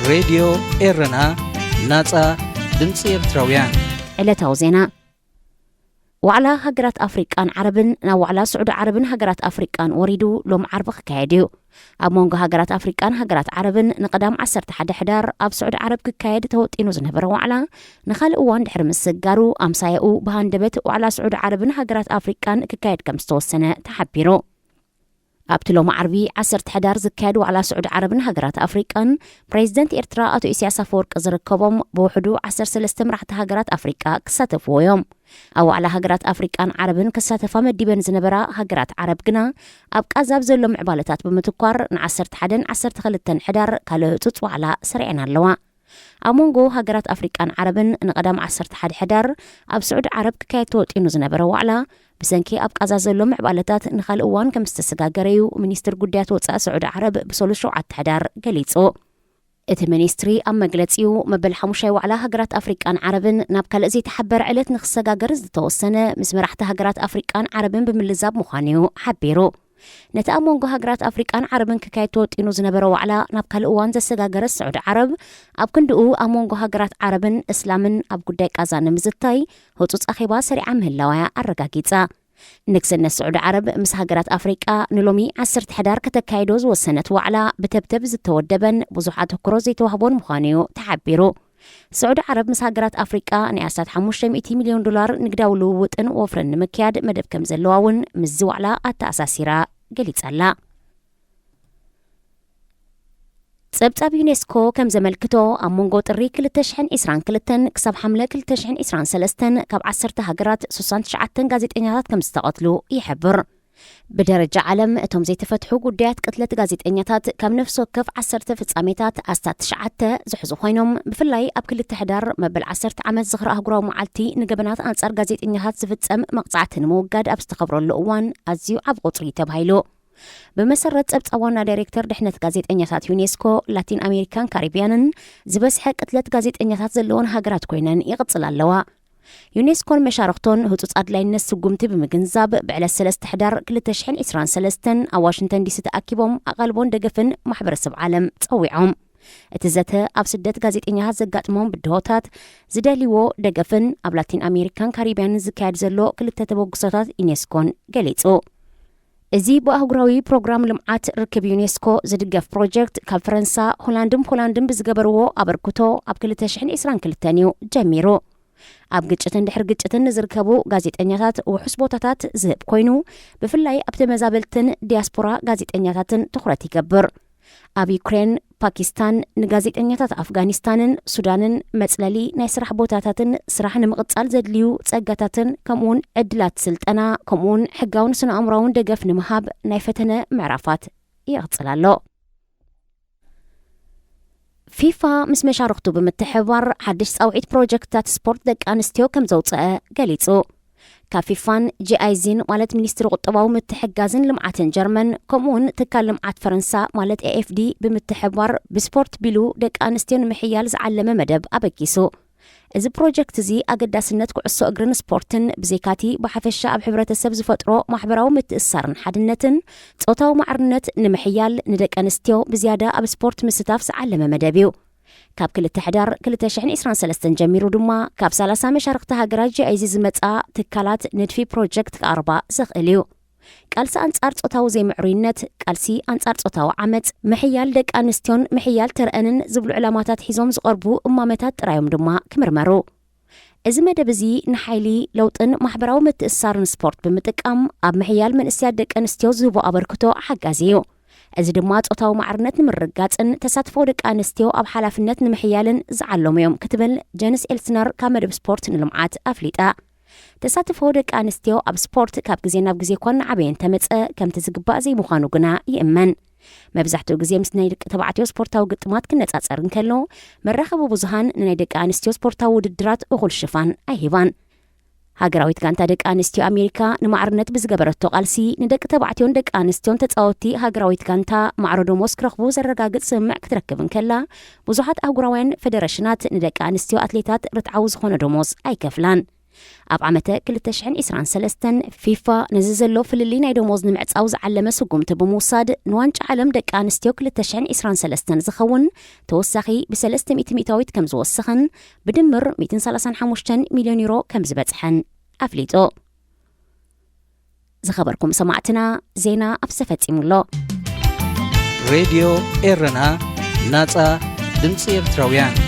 ሬድዮ ኤረና፣ ናጻ ድምጺ ኤርትራውያን። ዕለታዊ ዜና። ዋዕላ ሃገራት ኣፍሪቃን ዓረብን ናብ ዋዕላ ስዑዲ ዓረብን ሃገራት ኣፍሪቃን ወሪዱ ሎም ዓርቢ ክካየድ እዩ። ኣብ መንጎ ሃገራት ኣፍሪቃን ሃገራት ዓረብን ንቐዳም ዓሰርተ ሓደ ሕዳር ኣብ ስዑዲ ዓረብ ክካየድ ተወጢኑ ዝነበረ ዋዕላ ንኻልእ እዋን ድሕሪ ምስግጋሩ፣ ኣምሳያኡ ብሃንደበት ዋዕላ ስዑዲ ዓረብን ሃገራት ኣፍሪቃን ክካየድ ከም ዝተወሰነ ተሓቢሩ። ኣብቲ ሎሚ ዓርቢ ዓሰርተ ሕዳር ዝካየድ ዋዕላ ስዑዲ ዓረብን ሃገራት ኣፍሪቃን፣ ፕሬዚደንት ኤርትራ ኣቶ ኢሳያስ ኣፈወርቂ ዝርከቦም ብውሕዱ ዓሰርተ ሰለስተ መራሕቲ ሃገራት ኣፍሪቃ ክሳተፍዎ እዮም። ኣብ ዋዕላ ሃገራት ኣፍሪቃን ዓረብን ክሳተፋ መዲበን ዝነበራ ሃገራት ዓረብ ግና፣ ኣብ ቃዛ ኣብ ዘሎ ምዕባለታት ብምትኳር፣ ን ዓሰርተ ሓደን ዓሰርተ ክልተን ሕዳር ካልእ ህጹጽ ዋዕላ ሰሪዐን ኣለዋ። ኣብ መንጎ ሃገራት ኣፍሪቃን ዓረብን ንቐዳም ዓሰርተ ሓደ ሕዳር ኣብ ስዑዲ ዓረብ ክካየድ ተወጢኑ ዝነበረ ዋዕላ፣ ብሰንኪ ኣብ ቃዛ ዘሎ ምዕባለታት ንኻልእ እዋን ከም ዝተሰጋገረ እዩ ሚኒስትር ጉዳያት ወጻኢ ስዑዲ ዓረብ ብሰሉስ ሸውዓተ ሕዳር ገሊጹ። እቲ ሚኒስትሪ ኣብ መግለጺኡ፣ መበል ሓሙሻይ ዋዕላ ሃገራት ኣፍሪቃን ዓረብን ናብ ካልእ ዘይተሓበረ ዕለት ንክሰጋገር ዝተወሰነ፣ ምስ መራሕቲ ሃገራት ኣፍሪቃን ዓረብን ብምልዛብ ምዃኑ እዩ ሓቢሩ። ነቲ ኣብ መንጎ ሃገራት ኣፍሪቃን ዓረብን ክካየድ ተወጢኑ ዝነበረ ዋዕላ ናብ ካልእ እዋን ዘሰጋገረ ስዑዲ ዓረብ፣ ኣብ ክንድኡ ኣብ መንጎ ሃገራት ዓረብን እስላምን ኣብ ጉዳይ ቃዛ ንምዝታይ ህጹጽ ኣኼባ ሰሪዓ ምህላዋያ ኣረጋጊጻ። ንግስነት ስዑዲ ዓረብ ምስ ሃገራት ኣፍሪቃ ንሎሚ ዓሰርተ ሕዳር ከተካይዶ ዝወሰነት ዋዕላ፣ ብተብተብ ዝተወደበን ብዙሕ ኣተኩሮ ዘይተዋህቦን ምዃኑ እዩ ተሓቢሩ። ስዑዲ ዓረብ ምስ ሃገራት ኣፍሪቃ ናይ ኣስታት ሓሙሽተ ሚእቲ ሚልዮን ዶላር ንግዳዊ ልውውጥን ወፍርን ንምክያድ መደብ ከም ዘለዋ እውን ምስዚ ዋዕላ ኣተኣሳሲራ ገሊጻ ኣላ። ጸብጻብ ዩኔስኮ ከም ዘመልክቶ፣ ኣብ መንጎ ጥሪ ክልተ ሽሕን ዕስራን ክልተን ክሳብ ሓምለ ክልተ ሽሕን ዕስራን ሰለስተን ካብ ዓሰርተ ሃገራት ሱሳን ትሽዓተን ጋዜጠኛታት ከም ዝተቐትሉ ይሕብር። ብደረጃ ዓለም፣ እቶም ዘይተፈትሑ ጉዳያት ቅትለት ጋዜጠኛታት ካብ ነፍሲ ወከፍ ዓሰርተ ፍጻሜታት ኣስታት ትሽዓተ ዝሕዙ ኮይኖም፣ ብፍላይ ኣብ ክልተ ሕዳር መበል ዓሰርተ ዓመት ዝኽሪ ኣህጉራዊ መዓልቲ ንገበናት ኣንጻር ጋዜጠኛታት ዝፍጸም መቕጻዕቲ ንምውጋድ ኣብ ዝተኸብረሉ እዋን ኣዝዩ ዓቢ ቁጽሪ ተባሂሉ። ብመሰረት ጸብጻብ ዋና ዳይሬክተር ድሕነት ጋዜጠኛታት ዩኔስኮ፣ ላቲን ኣሜሪካን ካሪብያንን ዝበዝሐ ቅትለት ጋዜጠኛታት ዘለወን ሃገራት ኮይነን ይቕጽላ ኣለዋ። ዩኔስኮን መሻርኽቶን ህጹጽ ኣድላይነት ስጉምቲ ብምግንዛብ፣ ብዕለት ሰለስተ ሕዳር ክልተ ሽሕን ዕስራን ሰለስተን ኣብ ዋሽንግተን ዲሲ ተኣኪቦም ኣቓልቦን ደገፍን ማሕበረሰብ ዓለም ጸዊዖም። እቲ ዘተ ኣብ ስደት ጋዜጠኛታት ዘጋጥሞም ብድሆታት ዝደልይዎ ደገፍን ኣብ ላቲን ኣሜሪካን ካሪብያንን ዝካየድ ዘሎ ክልተ ተበግሶታት ዩኔስኮን ገሊጹ። እዚ ብኣህጉራዊ ፕሮግራም ልምዓት ርክብ ዩኔስኮ ዝድገፍ ፕሮጀክት፣ ካብ ፈረንሳ፣ ሆላንድን ፖላንድን ብዝገበርዎ ኣበርክቶ፣ ኣብ ክልተ ሽሕን ዕስራን ክልተን እዩ ጀሚሩ። ኣብ ግጭትን ድሕሪ ግጭትን ንዝርከቡ ጋዜጠኛታት ውሑስ ቦታታት ዝህብ ኮይኑ፣ ብፍላይ ኣብ ተመዛበልትን ዲያስፖራ ጋዜጠኛታትን ትኹረት ይገብር። ኣብ ዩክሬን፣ ፓኪስታን ንጋዜጠኛታት ኣፍጋኒስታንን ሱዳንን መጽለሊ ናይ ስራሕ ቦታታትን ስራሕ ንምቕጻል ዘድልዩ ጸጋታትን ከምኡውን ዕድላት ስልጠና ከምኡውን ሕጋውን ስነ ኣእምራውን ደገፍ ንምሃብ ናይ ፈተነ ምዕራፋት ይቕጽል ኣሎ። ፊፋ ምስ መሻርኽቱ ብምትሕብባር ሓድሽ ጻውዒት ፕሮጀክትታት ስፖርት ደቂ ኣንስትዮ ከም ዘውጽአ ገሊጹ። ካብ ፊፋን ጂ ኣይ ዚን ማለት ሚኒስትሪ ቁጠባዊ ምትሕጋዝን ልምዓትን ጀርመን ከምኡውን ትካል ልምዓት ፈረንሳ ማለት ኤ ኤፍ ዲ ብምትሕብባር ብስፖርት ቢሉ ደቂ ኣንስትዮ ንምሕያል ዝዓለመ መደብ ኣበጊሱ። እዚ ፕሮጀክት እዚ ኣገዳስነት ኩዕሶ እግርን ስፖርትን ብዘይካቲ ብሓፈሻ ኣብ ሕብረተሰብ ዝፈጥሮ ማሕበራዊ ምትእስሳርን ሓድነትን ጾታዊ ማዕርነት ንምሕያል ንደቂ ኣንስትዮ ብዝያዳ ኣብ ስፖርት ምስታፍ ዝዓለመ መደብ እዩ። ካብ ክልተ ሕዳር ክልተ ሽሕን ዕስራን ሰለስተን ጀሚሩ ድማ ካብ ሰላሳ መሻርኽቲ ሃገራት ጂ ኣይ ዚ ዝመጻ ትካላት ንድፊ ፕሮጀክት ክኣርባ ዘኽእል እዩ። ቃልሲ ኣንጻር ጾታዊ ዘይምዕሩይነት፣ ቃልሲ ኣንጻር ጾታዊ ዓመጽ፣ ምሕያል ደቂ ኣንስትዮን ምሕያል ተረአንን ዝብሉ ዕላማታት ሒዞም ዝቐርቡ እማመታት ጥራዮም ድማ ክምርመሩ። እዚ መደብ እዚ ንሓይሊ ለውጥን ማሕበራዊ ምትእስሳርን ስፖርት ብምጥቃም ኣብ ምሕያል መንእሰያት ደቂ ኣንስትዮ ዝህቦ ኣበርክቶ ሓጋዚ እዩ። እዚ ድማ ጾታዊ ማዕርነት ንምርግጋጽን ተሳትፎ ደቂ ኣንስትዮ ኣብ ሓላፍነት ንምሕያልን ዝዓለሙ እዮም ክትብል ጀንስ ኤልስነር ካብ መደብ ስፖርት ንልምዓት ኣፍሊጣ። ተሳትፎ ደቂ ኣንስትዮ ኣብ ስፖርት ካብ ግዜ ናብ ግዜ እኳ እናዓበየ እንተመጸ፣ ከምቲ ዝግባእ ዘይምዃኑ ግና ይእመን። መብዛሕትኡ ግዜ ምስ ናይ ደቂ ተባዕትዮ ስፖርታዊ ግጥማት ክነጻጸር እንከሎ፣ መራኸቢ ብዙሃን ንናይ ደቂ ኣንስትዮ ስፖርታዊ ውድድራት እኹል ሽፋን ኣይህባን። ሃገራዊት ጋንታ ደቂ ኣንስትዮ ኣሜሪካ ንማዕርነት ብዝገበረቶ ቃልሲ፣ ንደቂ ተባዕትዮን ደቂ ኣንስትዮን ተጻወትቲ ሃገራዊት ጋንታ ማዕረ ደሞዝ ክረኽቡ ዘረጋግጽ ስምምዕ ክትረክብ እንከላ፣ ብዙሓት ኣህጉራውያን ፈደረሽናት ንደቂ ኣንስትዮ ኣትሌታት ርትዓዊ ዝኾነ ደሞዝ ኣይከፍላን። ኣብ ዓመተ ክልተ ሽሕን ዕስራን ሰለስተን ፊፋ ነዚ ዘሎ ፍልልይ ናይ ደሞዝ ንምዕጻው ዝዓለመ ስጉምቲ ብምውሳድ፣ ንዋንጫ ዓለም ደቂ ኣንስትዮ ክልተ ሽሕን ዕስራን ሰለስተን ዝኸውን ተወሳኺ ብ ሰለስተ ሚእቲ ሚእታዊት ከም ዝወሰኸን፣ ብድምር ሚእትን ሰላሳን ሓሙሽተን ሚልዮን ዩሮ ከም ዝበጽሐን ኣፍሊጡ። ዝኸበርኩም ሰማዕትና፣ ዜና ኣብሰ ፈጺሙ ኣሎ። ሬድዮ ኤረና፣ ናጻ ድምፂ ኤርትራውያን።